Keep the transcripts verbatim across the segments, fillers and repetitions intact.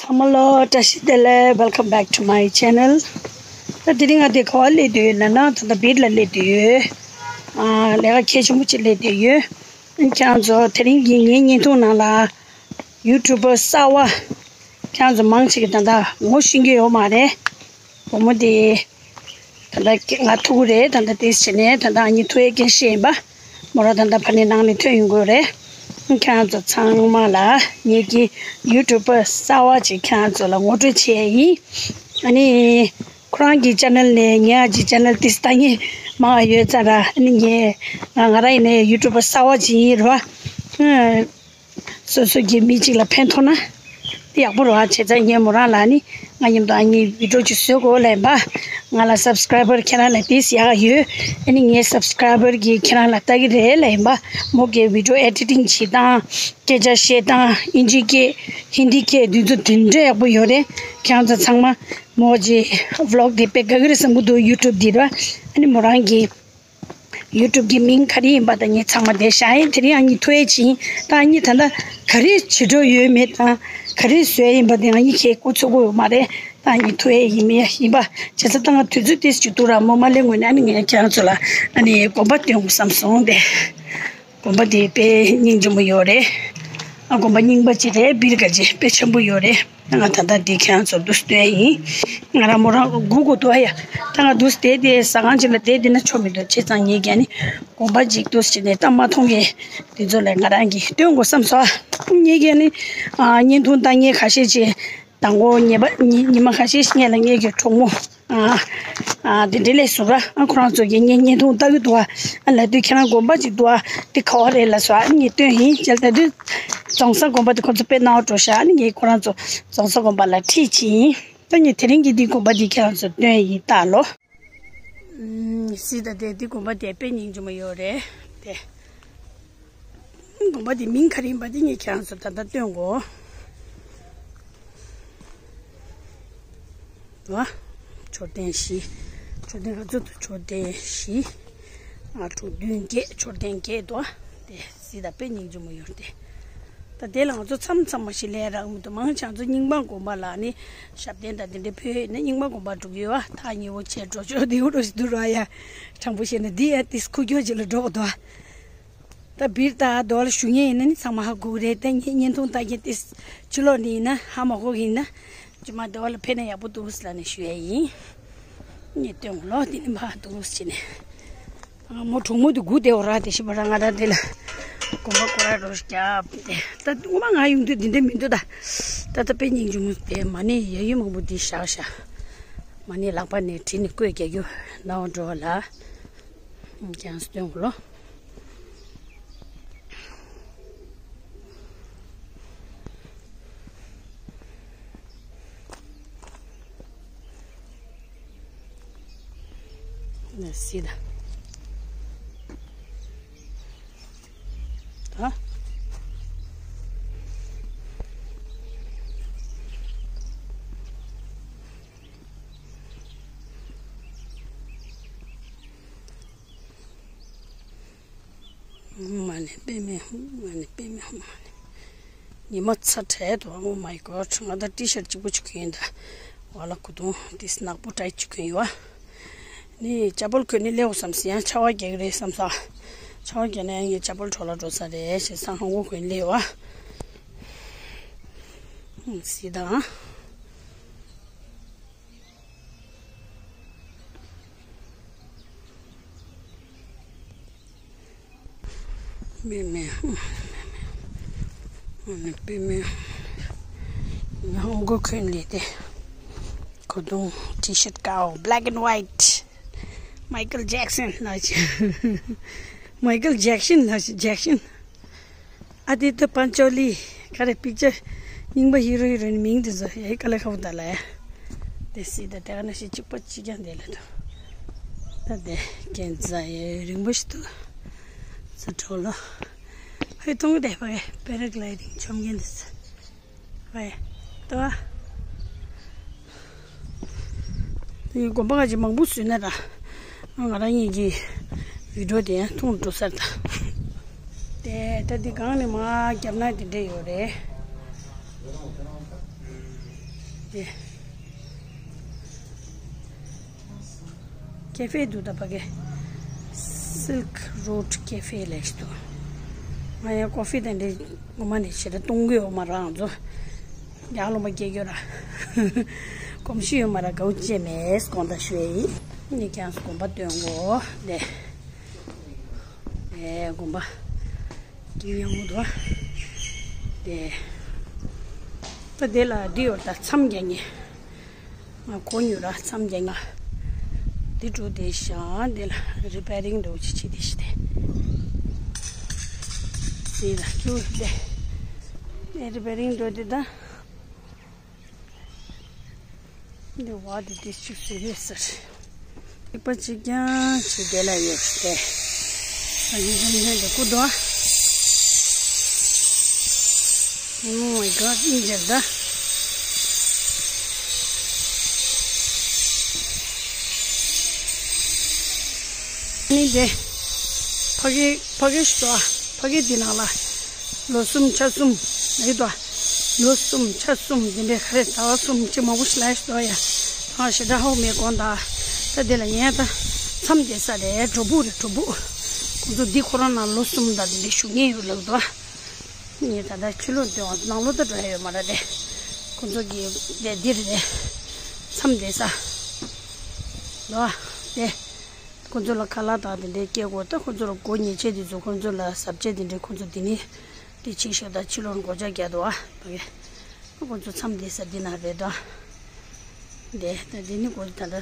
ཨ་མ་ལོ་བཀྲ་ཤིས་བདེ་ལེགས། Welcome back to my channel. ད་དེ་རིང་ང་དེ་ག་བ་སླེབས་བསྡད་ཡོད་ལབ་ན། ད་ལྟ་སྦིར་ལ་སླེབས་བསྡད་ཡོད། ཨ་ལས་ཀ་གལ་ཆེན་པོ་ཅིག་སླེབས་བསྡད་ཡོད། ཨ་ནི་ཁྱེད་རང་ཚོ་དེ་རིང་གི་ངའི་བརྙན་ཐུང་ནང་ལ་ཡུ་ཊུབ་པར་གསར་པ་ཁྱེད་རང་ཚོ་མང་ཆེ་གིས་ད་ལྟ་ངོ་ཤེས་ཀྱི་ཡོད་མ་རེད། བུ་མོ་དེ་ད་ལྟ་ང་ཐུག་གི་རེད། ད་ལྟ་ཏིས་བྱས་ནས་ད་ལྟ་ཨ་ནི་ཐུག་ཡས་སྐད་བཤད་ཡིན་པ། མོ་རང་ད་ལྟ་ཕ་ནས་ནང་ནས་ཐོན་ཡོང་གི་རེད། ཁྱེད་རང་ཚོ་ཚང་མ་ལ་ངེད་ཀྱི་ཡུ་ཊུབ་པར་གསར་པ་ཅིག་ཁྱེད་རང་ཚོ་ལ་ངོ་སྤྲོད་བྱས་ཡིན། ཨ་ནི་ཁོ་རང་གི་ཅེ་ནལ་ནས་ངའི་ཅེ་ནལ་ཏིས་ལྟ་མཁན་མང་བ་ཡོད་ཙང་ར། ཨ་ནི་ངས་ང་ང་རང་ཡིན་ནའི་ཡུ་ཊུབ་པར་གསར་པ་ཅིག་ཡིན་རེད་བ། སོ་སོ་གི་མི་གཅིག་ལ་ཕན་ཐོགས་ན་དེ་ཡག་པོ་རེད་བ། བྱས་ཙང་ངས་མོ་རང་ལ་ནི་ང་མཉམ་དུ་ཨ་ནི་བི་ཌིའོ་ཅིག་བཟོ་དགོས་ལབ་ཡིན་པ། ང་ལ་སབ་སི་ཀྲའི་བར་ཁྱེད་རང་ལ་ཏིས་ཡག་ཡོད། ཨ་ནི་ངའི་སབ་སི་ཀྲའི་བར་གིས་ཁྱེད་རང་ལ་ལྟ་གི་རེད་ལབ་ཡིན་པ། མོ་གིས་བི་ཌིའོ་ཨེ་ཌི་ཊིང་བྱེད་སྟངས། སྐད་ཆ་བཤད་སྟངས། ཨིན་ཇི་སྐད། ཧིན་དི་སྐད། འདི་ཚོ་དེ་འདྲ་ཡག་པོ་ཡོད་རེད། ཁྱེད་རང་ཚོ་ཚང་མ་མོ་གི་བི་ལོག་དེ་དཔེ་དགའ་གི་རེད་བསམ་གི་འདུག་ཡུ་ཊུབ་འདི་ར། ཨ་ནི་མོ་རང་གི་ཡུ་ཊུབ་ཀྱི་མིང་ག་རེ་ཡིན་པ་དང་ངས་ཚང་མ་དེ་བཞག་ཡིན། དེ་རིང་ཨ་ནི་ཐུག་ཡས་ཅིག་ཡིན། ད་ཨ་ནི་ད་ལྟ་ག་རེ་བྱེད་འགྲོ་ཡོད་མེད་དང་ག་རེ་བཟོ་ཡས་ཡིན་པ་དེ་ཨ་ནི་ཁྱེད་སྐུ་ཚོགས་དགོས་ཡོད་མ་རེད། ད་ཨ་ནི་ཐུག་ཡས་ཡིན་མིན་ཡིན་པ། བྱས་ཙང་ད་ང་དུས་ཚོད་ཏིས་ཅིག་འདུག་ར། མོ་མ་སླེབས་སྔོན་ནས་ཨ་ནི་ངས་ཁྱེད་རང་ཚོ་ལ་ཨ་ནི་དགོན་པ་སྟོན་དགོས་བསམ་སོང་སྟེ། དགོན་པ་དེ་དཔེ་སྙིང་རྗེ་མོ་ཡོད་རེད། ཨ་དགོན་པ་རྙིང་པ་ཅིག་རེད། སྦིར་ག་ཅིག་དཔེ་ཆེན་པོ་ཡོད་རེད། ང་ད་ལྟ་འདི་ཁྱེད་རང་ཚོར་འདུག་སྟོན་ཡིན། ང་རང་མོ་རང་སྒུག་དགོས་འདུག་ཨ་ཡ། ད་ང་འདུག་བསྡད་དེ་ཟ་ཁང་ཅིག་ལ་བསྡད་བསྡད་ན་ཆོ་མི་འདུག་བྱས་ཙང་ངས་ཀྱང་ནི་དགོན་པ་ཅིག་འདུག་བྱས་ནས་ད་མ་མཐོང་མཁན་དེ་ཚོ་ལ་ང་རང་གིས་སྟོན་དགོས་བསམ་སོང་། ངས་ཀྱང་ནི་ཨ་བརྙན་ཐུང་ལྟ་མཁན་ཁ་ཤས་ཅིག་དང་པོ་ཉེ་པ་ཉི་ཉི་མ་ཁ་ཤས་ཤིག་སྔོན་ལ་ངེད་ཀྱི་གྲོགས་མོ་ཨ་ཨ་དེ་འདྲ་སླེབས་སོང་ར། ཨ་ཁོ་རང་ཚོ་གིས་ངའི་བརྙན་ཐུང་ལྟ་གི་འདུག་ཨ། ཨ་ལབ་དུས་ཁྱེད་རང་དགོན་པ་ཅིག་འདུག་ཨ། དེ་ག་བ་རེད་ལབ་སོང་། ཨ་ངས་སྟོན་ཡིན། བྱས་ཙང་དུས་རྫོང་གསར་དགོན་པ་དེ་ཁོ་ཚོ་དཔེ་སྣང་བ་འགྲོ་ཤག་ཨ་ནི་ངས་ཁོ་རང་ཚོ་རྫོང་གསར་དགོན་པ་ལ་ཁྲིད་ཅིག་ཡིན། ད་ངས་དེ་རིང་གི་འདི་དགོན་པ་འདི་ཁྱེད་རང་ཚོར་སྟོན་ཡིན། ལྟ་ལོ། ཨུམ། སི་ད་དེ་འདི་དགོན་པ་དེ་དཔེ་སྙིང་རྗེ་མོ་ཡོད་རེད་དེ། དགོན་པ་དེ་མིང་ག་རེ་ཡིན་པ་དེ་ངས་ཁྱེད་རང་ཚོར་ད་ལྟ་སྟོན་དགོས། ཨ། མཆོད་རྟེན་བཞི། མཆོད་རྟེན་ག་ཚོད་འདུག་མཆོད་རྟེན་བཞི། ཨ་དྲུག་བདུན་བརྒྱད། མཆོད་རྟེན་བརྒྱད་འདུག་ཨ། དེ་སི་ད་དཔེ་སྙིང་རྗེ་མོ་ཡོད་དེ། ད་དེ་ལ་ང་ཚོ་མཚམས་མཚམས་མ་ཞིག་ལས་རག་མི་འདུག་མང་ཆེ་ང་ཚོ་རྙིང་མ་དགོན་པ་ལ་ནི་ཞབས་བརྟན་དང་དེ་འདྲ་ཕུལ་ཡོད་ན་རྙིང་མ་དགོན་པ་འགྲོ་གི་ཡོད་ཨ། ཐག་ཉེ་བོ་བྱས་འགྲོ་ཆོག་དེ་འོ་འགྲོ་ཞིག་འདུག་ར་ཡ། དྲང་པོ་བཤད་ན་འདི་ཡ་ཏིས་ཁུག་ཀྱོག་ཅིག་ལ་འགྲོ་གི་འདུག་ཨ། ད་སྦིར་ད་རྡོ་ལ་བཞུགས་མཁན་ཡིན་ན་ནི་ཚང་མ་ཧ་གོ་གི་རེད། ད་ངས་བརྙན་ཐུང་ལྟ་མཁན་དེ་ཕྱི་ལོགས་ནས་ཡིན་ན་ཧ་མ་གོ་གི་ཡིན་ན་ཇི་མ་རྡོ་ལ་ཕེབས་ན་ཡག་པོ་འདུག་ཟེར་ལབ་ནས་ཞུ་ཡ་ཡིན། ངས་སྟོན་གོ་ལོ་དེ་ནི་མ་འདུག་ཟེར་ནས། ཨ་མོ་གྲོགས་མོ་དེ་སྒུག་བསྡད་འོ་ར། དེ་ཤི་བ་ར་ང་རང་དེ་ལ་དགོན་པ་སྐོར་ར་རོ་རྒྱབ་དེ། ད་ངོ་མ་ང་ཡོང་དུས་འདི་འདྲ་མི་འདུག་ད་ད་ད་དཔེ་སྙིང་རྗེ་མོ་དེ་མ་ཎི་ཡ་ཡུ་མང་པོ་འདི་བཞག་བཞག་མ་ཎི་ལག་པ་ནས་བྲིས་ནས་བཀོད་རྒྱག་རྒྱུ་ནའོ་འགྲོ་བ་ལ། ཀྱང་སྟོན་གོ་ལོ། ན་སི་ད། ད། མ་ཎི་པདྨེ་ཧཱུྃ། མ་ཎི་པདྨེ་ཧཱུྃ། མ་ཎི། ཉི་མ་ཚ་དྲགས་འདུག Oh my God. ང་ད་ཊི་ཤར་ཊི་གཅིག་པོ་ཅིག་གྱོན་ཡིན་ད། འོག་ལ་གོས་ཐུང་ཏིས་ནག་པོ་ཊའི་ཅིག་གྱོན་ཡོད་བ། ནི་ཅ་པོལ་གྱོན་ནས་སླེབས་འོ་བསམ་སི་ཡང་ཆར་པ་རྒྱག་གི་རེད་བསམ་ས། ཆར་པ་རྒྱག་ན་ཡང་ངས་ཅ་པོལ་འཕྲོ་བརླག་འགྲོ་ས་རེད་ཞེས་སང་ཧང་གོ་གྱོན་སླེབས་བ། སི་ད། པདྨེ། མ་ཎི་པདྨེ། ང་ཧང་གོ་གྱོན་ལས་ཏེ། གོས་ཐུང་ཊི་ཤར་ཊི་ཀའོ་black and white. Michael Jackson ལ་ཅི། Michael Jackson ལ་ཅི་Jackson. ཨ་དེ་ད་པན་ཅོ་ལི། ག་རེ་པིག་ཅར་རྙིང་པ་ཧི་རོ་ཧི་རོ་ཡིན་མིང་དེ་ཚོ་ཡ་ཧི་ཀ་ལ་ཁ་བོ་ད་ལ་ཡ། དེ་སི་ད་དེ་ག་ན་ཤི་གཅིག་པ་གཅིག་ཀྱང་དེ་ལ་འདུག་ད་དེ་ཀན་ཛ་ཡ་རིང་པོ་ཞིག་འདུག་ས་གྲོགས་ལོ། ཧེ་ཐོང་དེ་ཕ་གི་པེ་ར་གི་ལའི་ཌིང་ཆོམ་གྱིན་དེ་ས། ཧེ་ཏོ། དེ་དགོན་པ་ཁ་ཅིག་མང་པོ་བཟོས་ན་ར། ང་རང་ཉིད་ཀྱི་བི་ཌིའོ་དེ་ཡང་ཐུང་འགྲོ་ས་རེད་ད། དེ་ད་འདི་སྒང་ནས་མར་བརྒྱབ་ན་དེ་འདྲས་ཡོད་རེད། ཀེ་ཧྥེ་འདུག་ད་ཕ་གི། Silk Road Cafe ལབ་ཞིག་འདུག་ང་ཡང་ཀོ་ཧྥི་དང་འདྲ་ངོ་མ་ནས་ཞེ་དྲག་གཏོང་གི་ཡོད་མ་རེད། ང་ཚོ་ཡར་ལོང་མ་སྐྱེལ་རྒྱུ་ར། གོམས་གཤིས་ཡོད་མ་རེད། དགའ་བོ་བྱས་མེད་དགོངས་དག་ཞུ་ཡ་ཡིན། ངས་ཀྱང་དགོན་པ་སྟོན་གོ་ལེ། ཨེ་དགོན་པ་ཀྱི་ཉམས་འདུག་དེ་ད་དེ་ལ་འདི་ཡོད་ད། མཚམས་རྒྱག་མཁན། ང་གོ་མྱོང་ར། མཚམས་རྒྱག་མཁན། འདི་འགྲོ་དེ་ཤ་འདི་ལ་རི་པེ་རིང་འགྲོ་ཅི་ཅི་དེ་ཤི་དེ། སི་ལ་ཅུ་དེ། ཨེ་རི་པེ་རིང་འགྲོ་དེ་ད། འདི་བ་དེ་དེ་ཅིག་སི་རི་ཡས་ཟེར། ལེགས་པ་ཅིག་ཀྱང་ཅིག་དེ་ལ་ཡོད་ཤི་དེ། ཨ་ཡིན་ཀྱང་ནི་འདི་ཀུ་དོ། Oh my God, ཨིན་ཇེར་ད། ནི་དེ། ཕ་གི་ཕ་གི་ཤི་དོ། ཕ་གི་འདི་ནང་ལ། ལོ་གསུམ་ཆ་གསུམ། རེད་དོ། ལོ་གསུམ་ཆ་གསུམ་འདི་འདྲའི་ག་རེ་ཟླ་བ་གསུམ་ཅི་མང་པོ་ཞིག་ལ་ཤི་དོ་ཡ། ཐང་ཞེ་དྲག་ཧོ་མེད་དགོངས་དག་ད་འདི་ལ་ཡན་ད། མཚམས་བསྡད་ས་རེད། གྲོག་པོ་རེད། གྲོག་པོ། ཁོང་ཚོ་འདི་ཁོ་རང་ནང་ལོ་གསུམ་དང་འདི་འདྲའི་བཞུགས་མཁན་ཡོད་ལབ་དོ། ངས་ད་ལྟ་ཕྱི་ལོགས་འདོན་བ་ནང་ལོགས་ད་འགྲོ་ཡ་ཡོད་མ་རེད་དེ། ཁོང་ཚོ་གི་དེ་འདིར་རེད། མཚམས་བསྡད་ས། ལོ། དེ། ཁོང་ཚོ་ལ་ཁ་ལག་དང་དེ་འདྲའི་སྐྱེལ་དགོས། ད་ཁོང་ཚོ་ལ་སྒོ་ཉལ་ཆས་དེ་ཚོ། ཁོང་ཚོ་ལ་ཟབ་ཆས་དེ་འདྲའི། ཁོང་ཚོ་འདི་ནས་དེ་ཕྱི་ཤོག་དང་ཕྱི་ལོགས་སྒོ་ལྕགས་བརྒྱབ་འདུག་ཨ། ཕ་གི། ཁོང་ཚོ་མཚམས་བསྡད་ས་འདི་ན་རེད་དོ། འདི་ད་འདི་ནི་སྒོ་ད་ལྟ་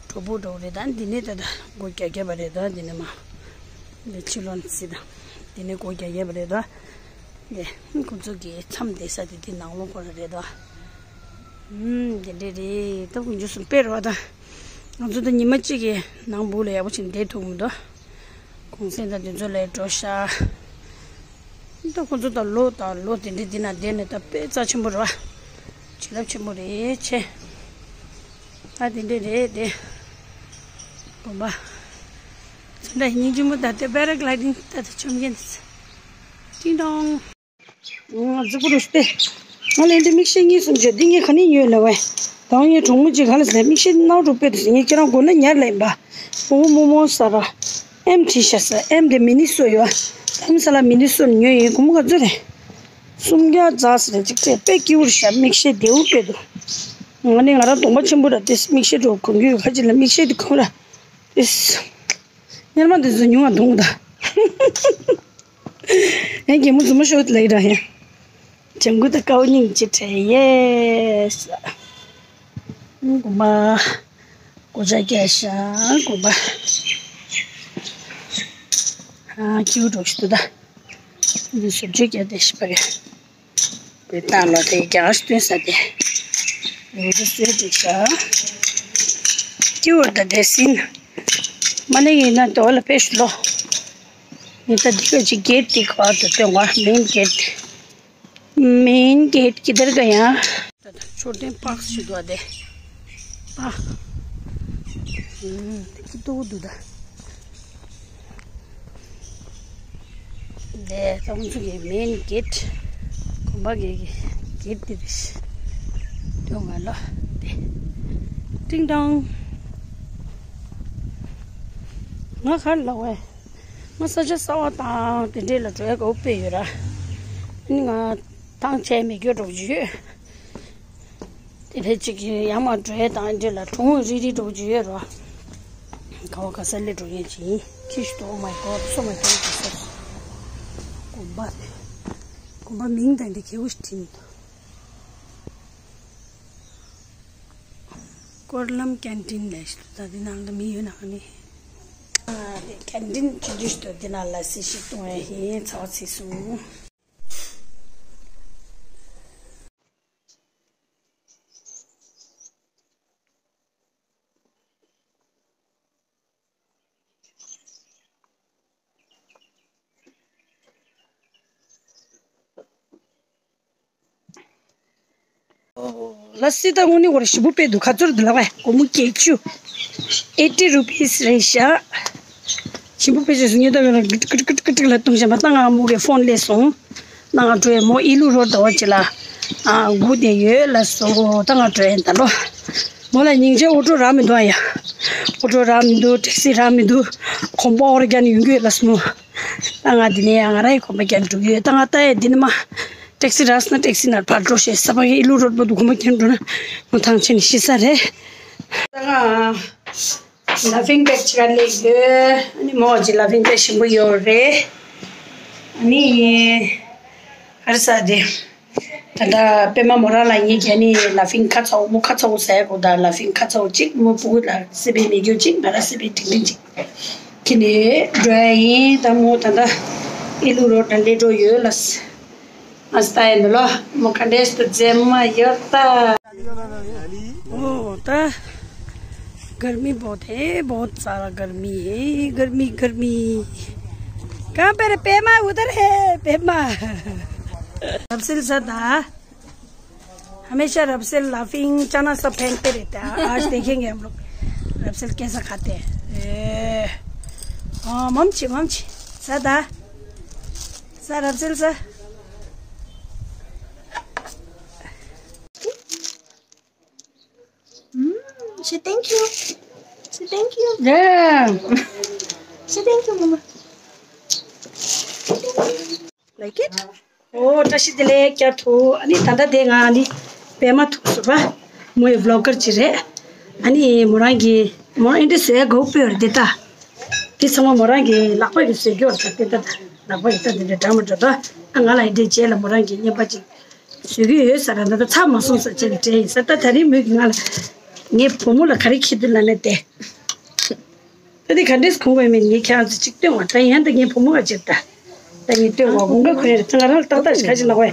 གྲོག་པོ་འགྲོ་རེད། ད་འདི་ནི་ད་ལྟ་སྒོ་རྒྱག་རྒྱབ་པ་རེད་དོ། འདི་ནི་མ། འདི་ཕྱི་ལོགས་ནས་སི་ད། འདི་ནི་སྒོ་རྒྱག་རྒྱབ་པ་རེད་དོ། འདི་ཁོང་ཚོ་གི་མཚམས་བསྡད་ས་དེ་འདི་ནང་ལོགས་ཁོ་ར་རེད་དོ། ཨུམ། དེ་འདྲས་རེད། ད་དཀོན་མཆོག་གསུམ་དཔེ་རེད་བ། ད་ང་ཚོ་ད་ཉི་མ་གཅིག་གི་ནང་སྦུག་ལ་ཡག་པོ་བྱས་ནས་བསྡད་ཐུབ་མི་འདུག་གུང་སེང་དང་དེ་ཚོ་ལ་འགྲོ་ཤག་ད་ཁོ་ཚོ་ད་ལོ་དང་ལོ་དེ་འདྲས་འདི་ན་བསྡད་ནས་ད་དཔེ་རྩ་ཆེན་པོ་རེད་བ། བྱིན་རླབས་ཆེན་པོ་རེད་ཆེ། ད་དེ་འདྲས་རེད་དེ། དགོན་པ། ཚོ་འདྲ་སྙིང་རྗེ་མོ། ད་ལྟ་པེ་ར་གི་ལའི་ཌིང་ད་ལྟ་བྱེད་མཁན་དེ་ཚོ། ཏིང་ཏོང་། ང་གཟུགས་པོ་རུ་སྟེ། ང་ལ་འདི་མིག་ཤེལ་གཉིས་གསུམ་བྱས། འདི་ངས་ག་ནས་ཉོས་ལབ་བས། ད་ངའི་གྲོགས་མོ་གཅིག་ག་ལ་ཟེར། མིག་ཤེལ་ནག་རུ་དཔེ་འདུག་ཟེར། ངས་ཁྱེད་རང་དགོས་ན་ཉར་ལབ་ཡིན་པ། མོ་མོ་མོ་ཟེར་ར། ཨེམ་བྲིས་ཤག་ཟེར། ཨེམ་དེ་མི་ནི་སོ་ཡོད། དྷ་རམ་ས་ལ་མི་ནི་སོ་ཉོས་ཡིན། སྒོར་མོ་ག་ཚོད་རེད། སུམ་བརྒྱ་རྩ་ཟེར་རེད། གཅིག་སྤྲད། དཔེ་སྐྱིད་པོ་རེད་ཤག་མིག་ཤེལ་བདེ་པོ་དཔེ་འདུག་ང་ནི་ང་རང་གདོང་པ་ཆེན་པོ་ར། དེ་མིག་ཤེལ་འདྲ་པོ་གོན་གྱི་ཡོད། ཁ་ཅིག་ལ་མིག་ཤེལ་དེ་གོན་ར། ཨིས། སྔོན་མ་དེ་ཚོ་ཉུང་བ་མཐོང་གི་ད། ཨེ་རྒན་མོ་རྫུན་མ་ཤོད་ལེགས་ར་ཧེ། ལྗང་གུ་དང་དཀར་པོ་སྙིང་རྗེ་བྲལ་ཡས། དགོན་པ། སྒོ་ལྕགས་བརྒྱབ་ཤག་དགོན་པ། ཨ་ཁྱེའུ་འགྲོ་ཞིག་འདུག་ད། འདི་བཟོ་བཅོས་བརྒྱབ་བསྡད་ཤག་པ་གི། དེ་ལྟ་ལོ་དེ་རྒྱ་གར་སྟོན་ས་དེ། ཡོད་དེ་སེ་དེ་ཤག་ཁྱེའུ་ད་དེ་སིན། མ་ནི་ཡིན་ན་དོ་ལ་ཕེ་ཤུ་ལོ། ངས་ད་འདི་ག་ཅིག་གེ་ཊི་དེ་ག་བར་དུ་སྟོན་པ། མེན་གེ་ཊི། མེན་གེ་ཊི་ཀི་དར་ག་ཡ། ད་ད་མཆོད་རྟེན་པགས་ཞིག་འདུག་ཨ་དེ། པ། ཨུམ། དེ་ཀི་ཏོ་འདུག་ད། དེ་ད་ཁོང་ཚོ་གི་མེན་གེ་ཊི། དགོན་པ་གི་གེ་ཊི་དེ་རེད། སྟོན་པ་ལོ། དེ། ཏིང་ཏོང་། ང་ག་རེ་ལབ་པ། ང་ས་ཆ་གསར་པ་དང་དེ་འདྲས་ལ་འགྲོ་ཡ་དགའ་པོ་དཔེ་ཡོད་ར། ཨ་ནི་ང་ཐང་ཆད་མེད་རྒྱུ་འགྲོ་རྒྱུ་ཡོད། དེ་འདྲས་ཅིག་ཡང་མ་འགྲོ་ཡ་དང་འདྲས་ལ་གྲོང་རི་རི་འགྲོ་རྒྱུ་ཡོད་ར། ག་བ་ག་ས་ལས་འགྲོ་མཁན་ཅིག་ཡིན། ཁྱི་ཞིག་ཏུ། Oh my God, so my God, so། དགོན་པ་རེད། དགོན་པ་མིང་དང་འདི་གལ་པོ་ཞིག་བྲིས་མི་འདུག་སྐོར་ལམ་ཀན་ཊིན་ལས་ཤིག་ད་འདི་ནང་ལ་མི་ཡོད་ན་ཨ་ནི། ཨ་དེ་ཀན་ཊིན་ཆུང་ཆུང་ཞིག་འདུག་འདི་ནང་ལ་ཟས་ཤིག་བཏུང་ཡ་ཡིན། ཚ་བ་ཚིག་སོང་། ལ་སི་ད་དངོས་གནས་འོ་ར་ཞིམ་པོ་དཔེ་འདུག་ག་ཚོད་འདུག་ལབ་པས། སྒོར་མོ་བརྒྱད་ཅུ། eighty rupees རེད་ཤག་ཞིམ་པོ་དཔེ་ཅིག་སོང་ངས་ད་ཡོད་ན་ཀི་ཀི་ཀི་ཀི་ཀི་ལ་བཏུང་བཞག་པ། ད་ང་མོ་གི་ཕོན་སླེབས་སོང་། ད་ང་འགྲོ་ཡ། མོ་ཨི་ལུ་རོ་ད་བ་ཅི་ལ། ཨ་སྒུག་བསྡད་ཡོད་ལགས་སོ། ད་ང་འགྲོ་ཡིན་ད་ལོ། མོ་ལ་སྙིང་རྗེ། ཨོ་ཊོ་རག་མི་འདུག་ཨ་ཡ། ཨོ་ཊོ་རག་མི་འདུག་ཊེག་སི་རག་མི་འདུག་གོམ་པ་ཨོ་ར་རྒྱག་ནས་ཡོང་གི་ཡོད་ལགས་སོ་མོ། ད་ང་འདི་ནས་ཡ་ང་རང་གི་གོམ་པ་རྒྱག་འགྲོ་གི་ཡོད། ད་ང་ལྟ་ཡ་འདི་ནས་མ་ཊེག་སི་རག་སོང་ན་ཊེག་སི་ནང་ཕར་འགྲོ་ཞེས་ས་ཕག་གི་ཨི་ལུ་རོ་ཌི་བར་དུ་གོམ་པ་རྒྱག་འགྲོ་ན་མོ་ཐང་ཆད་ནས་ཤི་ས་རེད། ད་ང་ལ་ཕིང་པེག་ཅིག་ག་སླེབས་ཡོད། ཨ་ནི་མོ་ཅིག་ལ་ཕིང་པེག་ཞིམ་པོ་ཡོད་རེད། ཨ་ནི་ག་རེ་ཟ་དེ། ད་ལྟ་པད་མ་མོ་རང་ལ་ངས་ཀྱི་ཨ་ནི་ལ་ཕིང་ཁ་ཚ་བོ། མོ་ཁ་ཚ་བོ་ཟ་ཡ་གོ། ད་ལ་ཕིང་ཁ་ཚ་བོ་གཅིག་མོ་ཕྲུ་གུ་ལ་སི་པན་མེ་སྒྱོགས་གཅིག་ང་རང་སི་པན་འབྲིང་འབྲིང་གཅིག་ཁྱེར་ནས་འགྲོ་ཡ་ཡིན། ད་མོ་ད་ལྟ་ཨི་ལུ་རོ་ཌི་སླེབས་འགྲོ་ཡོད་ལགས། ཨ་སྟ་ཡིན་ལོ། མོ་ག་འདྲས་དུ་མཛེས་མ་ཡོད་ད། ཨོ་ད། गर्मी बहुत है, बहुत सारा गर्मी है, गर्मी गर्मी। कहाँ पे रे पेमा? उधर है पेमा। रबसेल सदा, हमेशा रबसेल लाफिंग चना सब फेंकते रहता है। आज देखेंगे हम लोग रबसेल कैसा खाते हैं। ए, हाँ, ममची ममची। सदा। सर रबसेल sir. Mm, say thank you. Say thank you. Yeah. Say thank you, Mama. Like it? ཨོ་བཀྲ་ཤིས་བདེ་ལེགས་བསྐྱར་དུ། ཨ་ནི་ད་ལྟ་དེ་ང་ཨ་ནི་པད་མ་ཐུག་སོང་པ། མོ་ཡི་བི་ལོག་གར་ཅིག་རེད། ཨ་ནི་མོ་རང་གི་མོ་ཨེ་འདྲ་བཟོས་དགོས་པོ་རེད་ད། དེ་ཚང་མ་མོ་རང་གི་ལག་པ་གི་བཟོས་རྒྱུ་རེད་ད། དེ་ད་ལག་པ་གི་ད་དེ་འདྲ་འདྲ་མ་འགྲོ་ད། ཨ་ང་ལ་ཨེ་འདྲའི་རྗེས་ལ་མོ་རང་གི་བརྙན་པ་ཅིག་བཟོ་གི་ཡོད་ས་ར། ད་ད་ཚར་མ་སོང་ས་བྱས་ནས་བྲེལ་ཡིན་ས། ད་ད་རིང་མོས་ཀྱི་ང་ལ་ངའི་བུ་མོ་ལ་ག་རེ་འཁྱེར་དུ་ལ་ནས་བསྡད། ད་དེ་ག་འདྲས་གོང་བའི་མིན་ངས་ཁྱེད་རང་ཚོ་གཅིག་སྟོན་བ། ད་ཡན་ད་ངའི་བུ་མོ་ག་བྱེད་ད། ད་ངས་སྟོན་བ་དགོངས་ཀ་ཁོ་ཡ་རེད། ད་ང་རང་ལ་ཏག་ཏག་ཞིག་ག་ཅིག་ལབ་བས།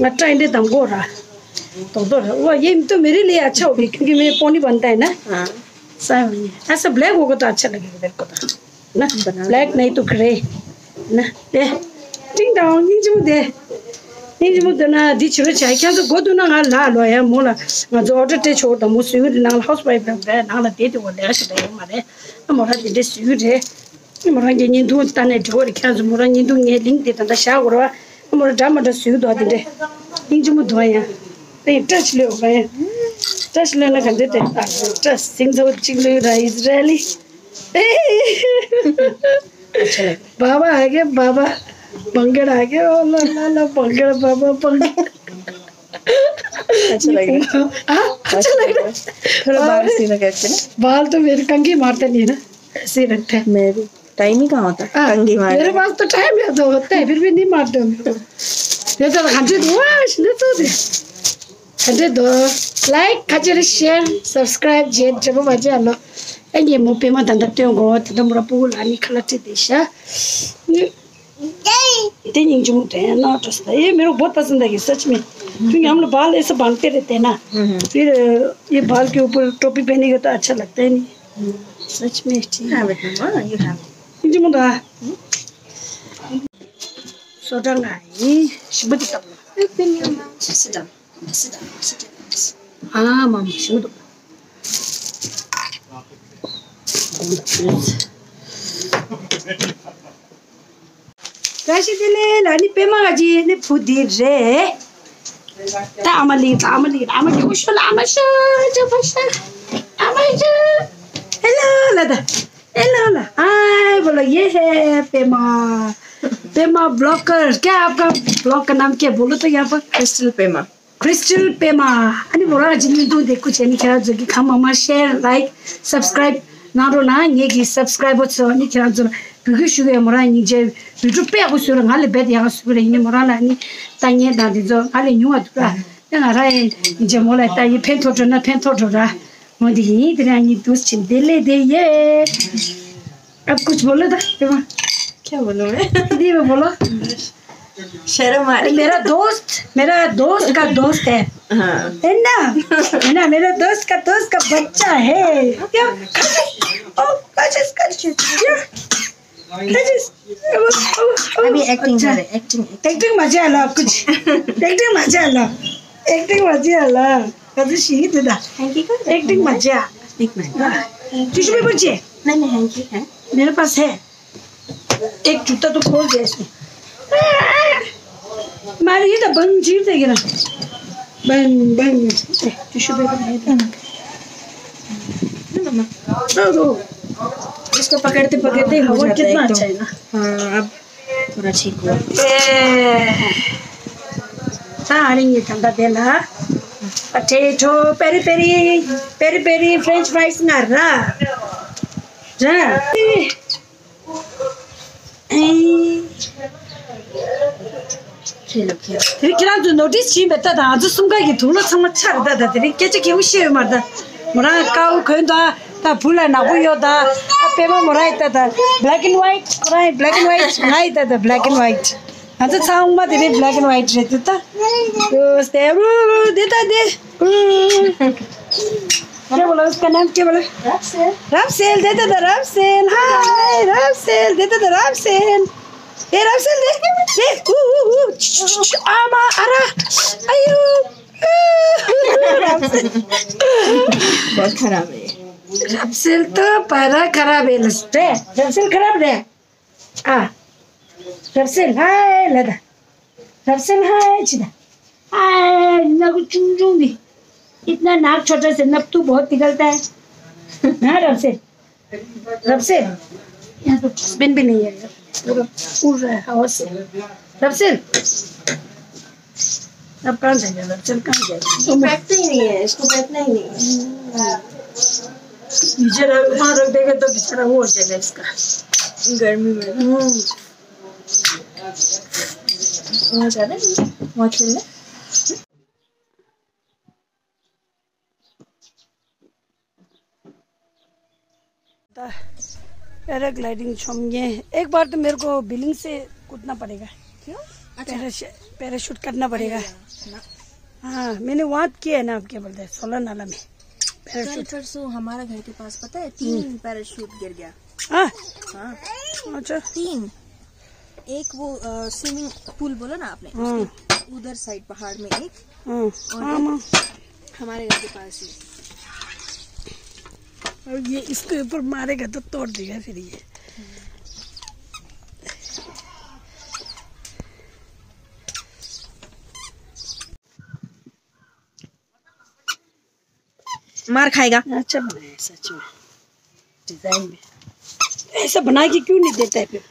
ང་སྐྲ་ཡིན་འདྲས་དམ་གོ་ར། རྡོག་རྡོག་ར། ཨོ་ཡེ་མི་ཏོ་མེ་རི་ལི་ཡ་ཆའོ་གི་ཁྱོད་ཀྱི་མེ་པོ་ནི་བན་ཏའི་ན། ས་ཡོང་ཡེ་ཨ་ས་བྷ་ལེག་འོ་གོ་ད་ཆ་ལ་གི་བེར་གོ་ད། ན། Black night to grey. ན། དེ། ཀྲིང་ཏང་སྙིང་རྗེ་མོ་དེ། སྙིང་རྗེ་མོ་དེ་ན་འདི་བྱེད་རོགས་བྱ། ཁྱེད་ཚོ་དགོས་འདུག་ན་ང་ལ་ལོ་ཡ་མོ་ལ་ང་ཚོ་ཨོ་ཌར་སྤྲད་ཆོག་དང་མོ་སུ་ཡུ་རི་ནང་ལ་ཧའུ་སི་ཝའི་ཕི་རེད། ནང་ལ་བསྡད་དེ་འོ་ལས་ཞིག་ད་ཡོད་མ་རེད། ཨ་མོ་ར་དེ་འདྲའི་སུ་ཡུ་རེད། ཨ་མོ་རང་གི་བརྙན་ཐུང་ལྟ་ནས་འགྲོ་བ་རེད། ཁྱེད་ཚོ་མོ་རང་བརྙན་ཐུང་ངའི་ལིང་དེ་ད་ལྟ་བཞག་དགོས་རེད་བ། ཨ་མོ་ར་འདྲ་མ་འདྲ་སུ་ཡུ་འདུག་བ་དེ་འདྲས། སྙིང་རྗེ་མོ་འདུག་བ་ཡ། དེ་བཀྲ་ཤིས་ལོས་བ་ཡ། བཀྲ་ཤིས་ལོས་ན་ག་འདྲས་དེ་ཨ་བཀྲ་ཤིས་ཚ་བོ་གཅིག་ལོས་ར་ཨིས་ར་ཨེ་ལི། बाबा आ गए बाबा। बंगड़ आ गए। ओ ला ला ला, बंगड़ बाबा बंगड़। अच्छा लग रहा है। हाँ, अच्छा लग रहा है। थोड़ा बाहर से लगा के ना। बाल तो मेरे कंघी मारते नहीं ना, ऐसे ही रखते हैं। मैं भी टाइम ही कहाँ होता है हाँ, कंघी मारने मेरे का। पास तो टाइम है तो होता है, फिर भी नहीं मारते हम लोग। ये तो हंड्रेड हुआ, इसने तो दे। ད་འདྲེ་དོ། ལའིཀ་ཁ་ཆེར་ཤེར་སབ་སི་ཀ་རའིབ་བྱེད་འབྲས་བུ་མ་བྱེད་ཨ་ལོ། ཨ་ངས་མོ་པད་མ་ད་ལྟ་སྟོན་གོ། ད་ལྟ་མོ་ར་སྤུ་གུ་ལ་ནི་ཁ་ལག་སྤྲད་དེ་ཤ། དེ་སྙིང་རྗེ་མོ་དེ་ན་འགྲོ་ས་ད་ཡེ་མེ་རོ་བོ་ད་སི་འདའ་གི་སཅི་མེ། ཐུ་ཉམ་ལ་བལ་ཨེ་ས་བང་ཏེ་རེ་དེ་ན། फिर ये बाल के ऊपर टोपी पहनेगा तो अच्छा लगता है नहीं। सच में ठीक है। हाँ बेटा, हाँ, you have it. སྙིང་རྗེ་མོ་ད། སོ་ད་ང་ཡིན་ཞིམ་པོ་དེ་བཏང་ན། Sit down. Sit down. Sit down. ཨ་མ་མ་ཞིམ་པོ་འདུག་བཀྲ་ཤིས་བདེ་ལེགས་ལ་ནི་པད་མ་ག་ཅི་ནི་བུ་འདི་རེད། ད་ཨ་མ་ལི་ད་ཨ་མ་ལི་ཨ་མ་ཀྱི་ཨུ་ཤོ་ལ་ཨ་མ་ཤ་ཅ་པ་ཤ་ཨ་མ་ཤ་ཧེ་ལོ་ལ་ད། ए ला ला, हाय बोलो, ये है पेमा, पेमा ब्लॉगर। क्या आपका ब्लॉग का नाम क्या है? बोलो तो यहाँ पर। क्रिस्टल पेमा। क्रिस्टल पेमा। ཨ་ནི་མོ་རང་ཅི་ཉིན་ཏུ་དེ་ཀུ་ཆེ་ནི་ཁྱེད་རང་ཚོ་གི་ཁ་མ་མ་ཤེར་ལའིཀ་སབ་སི་ཀ་རའིབ་གནང་རོགས་གནང་། ངེད་ཀྱི་སབ་སི་ཀ་རའི་བར་ཚོ་ཨ་ནི་ཁྱེད་རང་ཚོ་ལ་འབོད་སྐུལ་ཞུ་གི་ཡོད། མོ་རང་སྙིང་རྗེ་བི་ཌིའོ་དཔེ་ཡག་པོ་བཟོས་ར། ང་ལས་རྦད་དེ་ཡག་པོ་བཟོས་ར། ཡིན་ནི་མོ་རང་ལ་ཨ་ནི་ལྟ་ཉན་དང་དེ་ཚོ་ང་ལས་ཉུང་བ་འདུག་ར། ང་རང་ཡིན་རྗེ་མོ་ལ་ལྟ་ཡི་ཕན་ཐོགས་འགྲོ་ན་ཕན་ཐོགས་འགྲོ་ར། འོ་འདི་ཡིན་དེ་རིང་ཉིན་དུས་ཆེན་བདེ་ལེགས་བདེ་ཡེ། अब कुछ बोलो था पेमा। क्या बोलूं मैं? हिंदी में बोलो। शर्म आ रही है। मेरा दोस्त, मेरा दोस्त का दोस्त है। हाँ। है ना? है ना? मेरा दोस्त का दोस्त का बच्चा है। क्या? ओ, कशिश, कशिश, क्या? अभी एक्टिंग कर रहे, एक्टिंग। एक्टिंग मजा आला कुछ। एक्टिंग मजा आला। एक्टिंग मजा आला। कभी शीत दा। एक्टिंग मजा। एक मिनट। टिश्यू पेपर चाहिए? नहीं, नहीं, हैंकी है। मेरे पास है। एक जूता तो खोल दिया इसने। मारिए तो बंजीर देगी ना। बंद, बंद। ए, टिश्यू पेपर है ना? ना, मम्मा। ओ, ओ। इसको पकड़ते, पकड़ते हो जाता है एकदम। कितना अच्छा है ना? हाँ, अब थोड़ा ठीक हुआ। ए, हाँ, आ रही है ठंडा तेल, हाँ। Potato, peri peri, peri peri, French fries ना रहा। जा। ए। खेलो, खेलो। फेरि ཁྱེད་རང་ཚོ་ནོ་ཊིས་བྱས་པས་ད། ད་ང་ཚོ་གསུམ་ཀ་གི་དུག་ལོག་ཚང་མ་ཆག་རེད་ད། ད་དེ་རིང་སྐད་ཆ་གལ་པོ་བཤད་ཡོད་མ་རེད་ད། མོ་རང་དཀར་པོ་གོན་ད། ད་བུ་ལ་ནག་པོ་གཡོག་ད། ཨ་པད་མ་མོ་རང་ཡི་ད། ད་black and white ཁོ་རང་ཡི་black and white ང་ཡི་ད། ད་black and white ང་ཚོ་ཚང་མ་དེ་རིང་black and white རེད་ད། ད་ཨོ་སྟེ་རུ་དེ་ད་དེ། क्या बोला उसका नाम, क्या बोला? रापसेल। रापसेल, दे दे दे, रापसेल। हाय, रापसेल, दे दे दे, रापसेल। ए, रापसेल, दे, दे, ऊ, ऊ, ऊ, च, च, च, आमा, अरा, आयो, रापसेल। बहुत खराब है। रापसेल तो पैदा खराब है, लस्टे। रापसेल खराब है। आ, रापसेल, हाय, लदा। रापसेल, हाय, चिदा। हाय, ना कुछ चुंग चुंग दी। इतना नाक छोटा से नप तो बहुत निकलता है। हाँ, रापसेल। रापसेल, यहाँ तो डस्टबिन भी नहीं है यार, पूरा उड़ रहा है हवा से। रापसेल, अब कहाँ जाएगा? रापसेल कहाँ जाएगा? इसको बैठना ही नहीं है, इसको बैठना ही नहीं है। बेचारा वहाँ रख देगा तो बेचारा वो हो जाएगा इसका। गर्मी में। हम्म। वहाँ जाना है, वहाँ खेलना। पैराग्लाइडिंग छोड़ेंगे। एक बार तो मेरे को बिलिंग से कूदना पड़ेगा। क्यों? अच्छा। पैराशू-, पैराशूट करना पड़ेगा। अरे ना। हाँ, मैंने वहाँ किया है ना, आप क्या बोलते हैं, सोलर नाला में कल पैराशूट। परसों हमारा घर के पास, पता है, तीन हम्म। पैराशूट गिर गया। हाँ। हाँ। अच्छा। तीन। एक वो, अ, स्विमिंग पूल बोला ना आपने, हाँ। उसके उधर साइड पहाड़ में एक, हाँ। और हाँ, एक माँ। हमारे घर के पास ही। अब ये इसके ऊपर मारेगा तो तोड़ देगा फिर ये। मार खाएगा। अच्छा बनाया सच में, डिजाइन में। ऐसा बना के क्यों नहीं देता है फिर?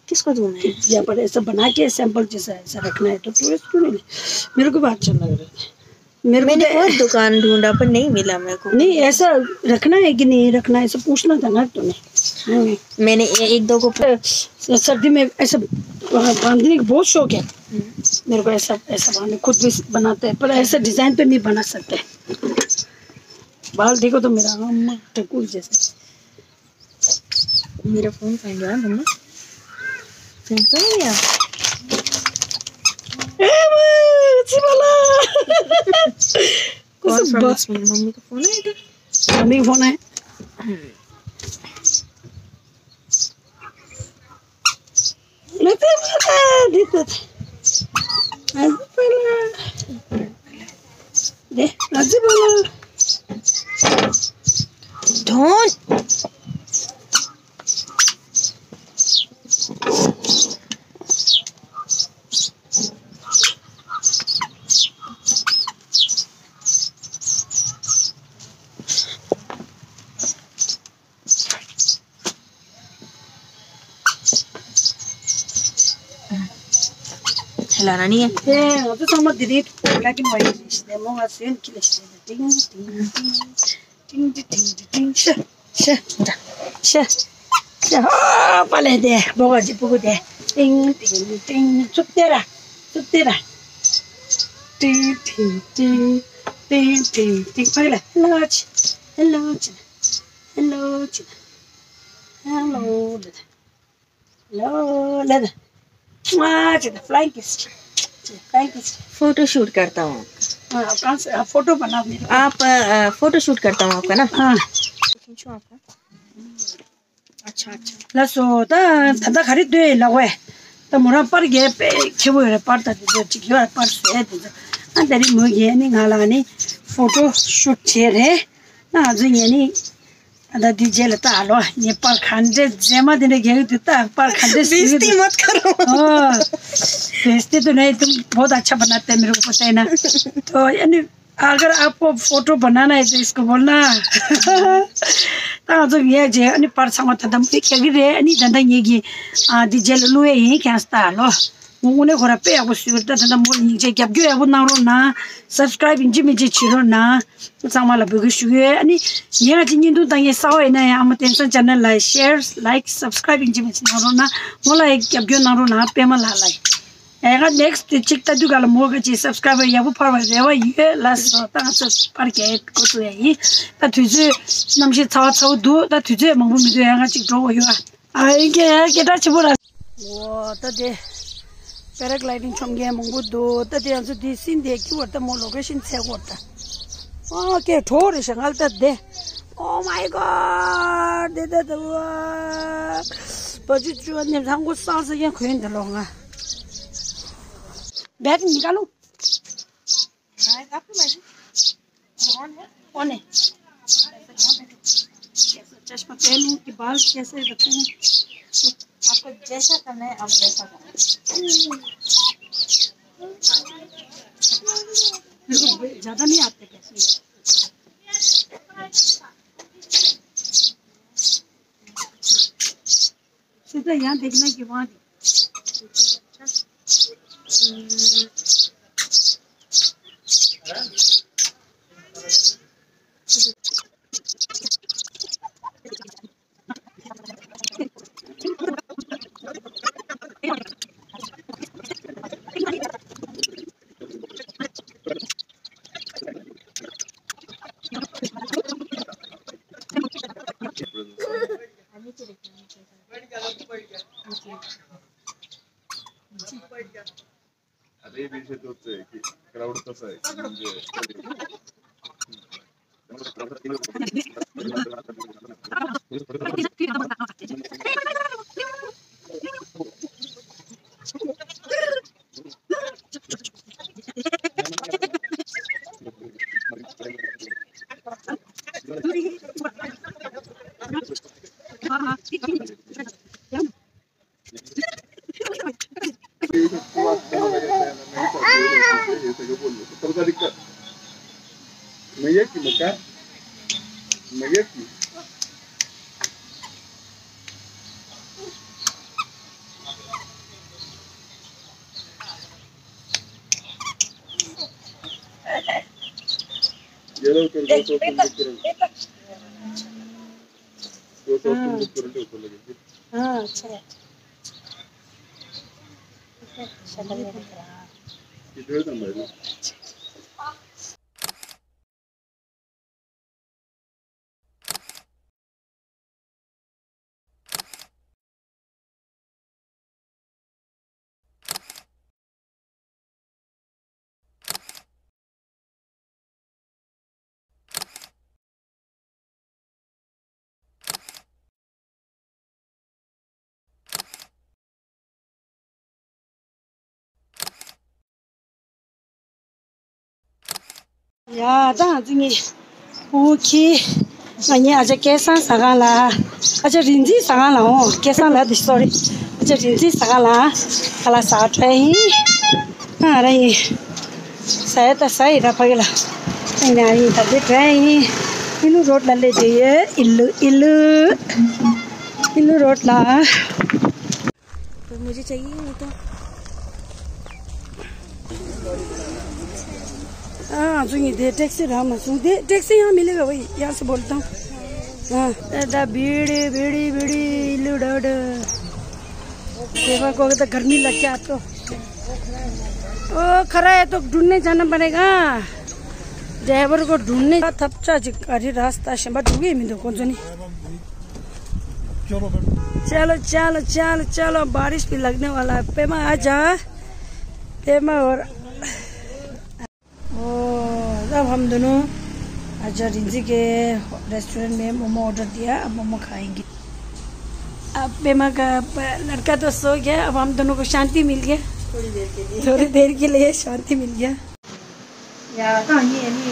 किसको दूंगा? कि यहाँ पर ऐसा बना के सैंपल जैसा ऐसा रखना है तो टूरिस्ट क्यों नहीं ले? मेरे को भी अच्छा लग रहा है। मेरे को मैंने तो बहुत दुकान ढूंढा पर नहीं मिला मेरे को। नहीं, ऐसा रखना है कि नहीं रखना है, ऐसा पूछना था ना तूने। हम्म। मैंने ए-, एक दो को प- सर्दी में ऐसा बांधने का बहुत शौक है मेरे को। ऐसा ऐसा बांधने खुद भी बनाते हैं, पर ऐसा डिजाइन तो नहीं बना सकते। बाल देखो तो मेरा, अम्मा, ठकुर जैसे। मेरा फोन कहाँ गया मम्मा? फोन कहाँ गया? ए, वो, अच्छी वाला। कौन सा बस? मम्मी का फोन है इधर। मम्मी का फोन है। हम्म। ले तो बोला, दे तो। आज बोला। दे, आज बोला। धोन। ལ་ན་ནི། དེ་ང་ཚོ་ཚང་མ་དེ་རིང་black and white རེད་ཤི་ནས་མོ་ང་ཚོའི་ཁྱི་ལ་ཤི་ནས་ཏིང་ཏིང་ཏིང་ཏིང་ཏིང་ཏིང་ཏིང་ཤ་ཤ་ཤ་ཤ། ཨ་པ་ལས་དེ་བོ་ག་ཅི་པུ་གུ་དེ་ཏིང་ཏིང་ཏིང་ཚུབ་དེ་ར་ཚུབ་དེ་ར། ཏིང་ཏིང་ཏིང་ཏིང་ཏིང་ཏིང་ཕ་གི་ལ་ཧེ་ལོ་ཆི་ཧེ་ལོ་ཆི་ཧེ་ལོ་ཆི་ཧེ་ལོ་ལ། लो, ले दे। वाह, चलो, flying kiss। चलो, flying kiss। फोटो शूट करता हूँ आपका। हाँ, कहाँ से? आप फोटो बनाओ मेरे को। आप, अ, फोटो शूट करता हूँ आपका ना। हाँ। खींचो आपका। अच्छा, अच्छा। ལགས་སོ། ད་ད་ལྟ་ག་རེ་འདོད་ཡིན་ལབ་བས། ད་མོ་རང་པར་རྒྱག་པའི་ཁྱེད་བོ་ཡོད་རེད། པར་ད་དེ་ཚོ་ཅིག་ཡོད་རེད། པར་བཟོས་དེ་ཚོ། ཨ་ད་རེས་མོ་རྒྱག་ནི་ང་ལ་ནི་ཕོ་ཊོ་ཤུཊ་བྱས་རེད། ང་ཚོ་ངས་ནི། ད་འདི་རྗེས་ལ་ལྟ་ཨ་ལོ། ངས་པར་ག་འདྲས་མཛེས་མ་དེ་འདྲ་རྒྱག་གི་འདུག་ད་པར་ག་འདྲས་བཟོས་འདུག་ཨོ། བེས་ཏི་དུ་ན་ཡི་དུ་བོ་ད་ཆ་པ་ན་ཏེ་མི་རུ་པོ་ཏེ་ན། ཏོ་ཨ་ནི་अगर आपको फोटो बनाना है तो इसको बोलना। ད་ང་ཚོ་ངས་རྗེས་ཨ་ནི་པར་ཚང་མ་ད་ད་མི་རྒྱག་གི་རེད། ཨ་ནི་ད་ད་ངས་ཀྱི་ཨ་འདི་རྗེས་ལ་བླུ་ཡས་ཡིན་ཁྱེད་ད་ཨ་ལོ། དངོས་གནས་ཁོ་ར་དཔེ་ཡག་པོ་བཟོས་ཡོད། ད་ད་ད་མོ་ལ་སྙིང་རྗེ་རྒྱབ་སྐྱོར་ཡག་པོ་གནང་རོགས་གནང་། སབ་སི་ཀ་རའིབ་ཡིན་གཅིག་མིན་གཅིག་བྱེད་རོགས་གནང་། ཚང་མ་ལ་འབོད་སྐུལ་ཞུ་གི་ཡོད། ཨ་ནི་ངས་ང་ཅིག་བརྙན་ཐུང་བཏང་ཡས་གསར་པ་ཡིན་ན་ཡང་ཨ་མ་བསྟན་སྲུང་ཆེ་ནལ་ལ་ཤེར་ལའིཀ་སབ་སི་ཀ་རའིབ་ཡིན་གཅིག་མིན་གཅིག་གནང་རོགས་གནང་། མོ་ལ་ཡང་རྒྱབ་སྐྱོར་གནང་རོགས་གནང་། པད་མ་ལགས་ལ་ཡང་ང་ནེག་སི་ཊི་ཅིག་ལྟ་དུས་ག་ལ་མོ་ག་ཅིག་སབ་སི་ཀ་རའིབ་ཡག་པོ་འཕར་བའི་རེ་བ་ཡོད་ལགས་སོ། ད་ང་ཚོ་པར་རྒྱག་འགོ་ཚུགས་ཡ་ཡིན། ད་དུས་ཚོད་གནམ་གཤིས་ཚ་བ་ཚ་བོ་འདུག་ད་དུས་ཚོད་མང་པོ་མི་འདུག་ཡ་ང་ཅིག་འགྲོ་དགོས་ཡོད་ཨ། ཨ་ཡིན་ཀྱེ་ཡ་སྐད་གྲགས་ཆེ་པོ་ར། འོ་ད་དེ་པེ་ར་གི་ལའི་ཌིང་མཆོང་མཁན་མང་པོ་འདུག་ད་དེ་ང་ཚོ་དེ་སྲིན་དེ་ཁྱི་བར་ད་མོ་ལོ་ཀེ་ཤན་འཚོལ་དགོས་ད། ཨོ་ཀེ་གྲོགས་རེད་ཤག་ང་ལ་ད་དེ། Oh my god དེ་ད་ད་བ། བ་ཅུ་ཅུ་བ་ནེམ་ཐང་གོ་སང་ས་ཡན་གོན་ད་ལོ་ང་། བེག་ནི་ག་ལུ། कौन है? कौन है? चश्मा पहनूं कि बाल कैसे रखूं? आपको जैसा करना है, आप वैसा करें। मेरे को ज्यादा नहीं आते कैसे। सीधा यहाँ देखना कि वहाँ देखना। अरे पीछे तो क्राउड फंसा है। हाँ, अच्छा। ཡ་ད་ང་ཚོ་ངའི་ཕྲུ་གུ་ཁྱི་ང་ངའི་ཨ་ཅག་སྐལ་བཟང་ཟ་ཁང་ལ། ཨ་ཅག་རིག་འཛིན་ཟ་ཁང་ལ་འོང་། སྐལ་བཟང་ལ་དེ་སོ་རི། ཨ་ཅག་རིག་འཛིན་ཟ་ཁང་ལ་ཁ་ལག་ཟ་འགྲོ་ཡིན། ང་རང་ཡིན། ཟ་ཡ་ད་ཟ་ཡི་ར་ཕ་གི་ལ། ང་ཡིན་ད་དེ་འགྲོ་ཡིན། ཨི་ལུ་རོཌ་ལ་སླེབས་བསྡད་ཡོད། ཨི་ལུ་ཨི་ལུ། ཨི་ལུ་རོཌ་ལ། तो मुझे चाहिए नहीं तो। हाँ, सुनिए, दे टैक्सी रहा मैं सुन दे टैक्सी यहाँ मिलेगा भाई, यहाँ से बोलता हूँ। हाँ, दा बीड़ी बीड़ी बीड़ी लुड़ा। देखो को तो गर्मी लग गया आपको। ओ खरा है तो ढूंढने जाना पड़ेगा। ड्राइवर को ढूंढने का थपचा जी अरे रास्ता शंबा ढूंढे में दो कौन सुनी। चलो फिर। चलो चलो चलो चलो, बारिश भी लगने वाला है। पेमा आ जा। पेमा और ओ, अब हम दोनों अच्छा रिंजी के रेस्टोरेंट में मोमो ऑर्डर दिया। अब मोमो खाएंगे। अब पेमा का प- लड़का तो सो गया। अब हम दोनों को शांति मिल गया। थोड़ी देर के लिए शांति मिल गया। ཡ་ད་ངས་ནི་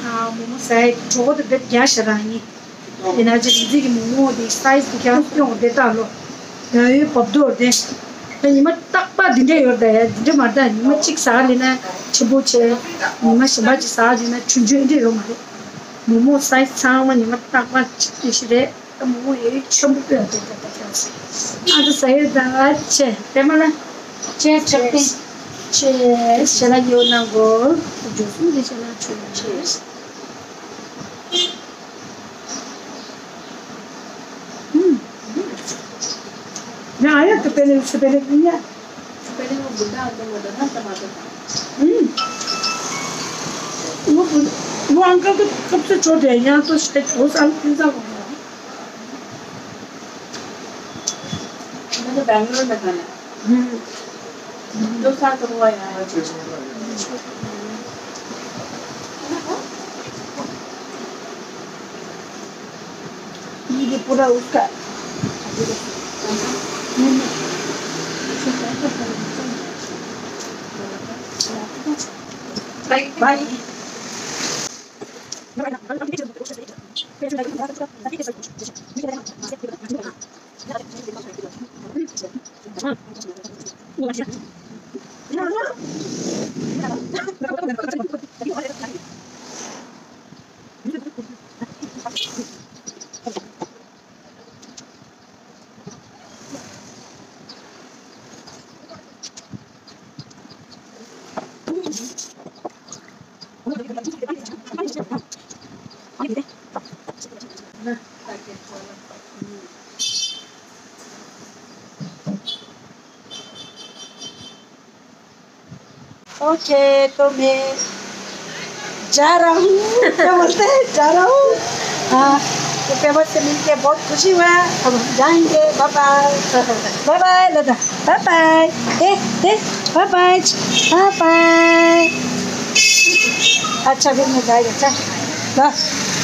ཨ་མོ་མོ་ཟས་གྲོགས་དེ་བེད་རྒྱ་ཤ་ར་ནི། ཡིན་ན་ཅི་རིག་འཛིན་གྱི་མོག་མོག་དེ་སའི་ཛི་དེ་ཀྱང་སྐྱོང་བདེ་ད་ལོ། ཡང་ཡོད་བབ་རྡོར་དེ། ད་ཉི་མ་རྟག་པ་འདི་འདྲས་ཡོད་ད་ཡ། འདི་འདྲས་མ་རེད་ད། ཉི་མ་གཅིག་ཟ་ལེ་ན་ཆེན་པོ་བྱས། ཉི་མ་གཞན་པ་ཅིག་ཟ་ལེ་ན་ཆུང་ཆུང་འདི་འདྲས་ཡོད་མ་རེད། མོག་མོག་སའི་ཛི་ཚང་མ་ཉི་མ་རྟག་པ་གཅིག་དེ་ཞིག་རེད། ད་མོག་མོག་ཡོད་ཆེན་པོ་དཔེ་ཡོད་དེ་ད་ད་ཀྱང་ཨ་ད་ཟ་ཡོད་ད། ཨ་ཆེ་པད་མ་ལ་ཆེ་ཆེ་པད་ཆེ་ཞལ་ལག་ཉོ་གནང་གོ། འཇོག་སོང་དེ་ཞལ་ལག་ཆུང་ཆེ། हम्म। यहाँ आया तो पहले उससे पहले नहीं आया। पहले वो बुढ़ा आता, वो डरा था, माता था। हम्म। वो बुढ़-, वो अंकल तो कब से छोटे हैं, यहाँ तो शायद दो साल, तीन साल हो गया। मैं तो बैंगलोर में था ना। हम्म। दो साल तो हुआ यहाँ। ये पूरा उसका। बाय। ओके, तो मैं जा रहा हूँ। क्या बोलते हैं? जा रहा हूँ। हाँ, तो पेपर से मिलके बहुत खुशी हुआ। अब हम जाएंगे। Bye bye. Bye bye, Lata. Bye bye. ए, ए, बाय बाय। Bye bye. अच्छा, फिर मैं जाएगा। अच्छा, बस।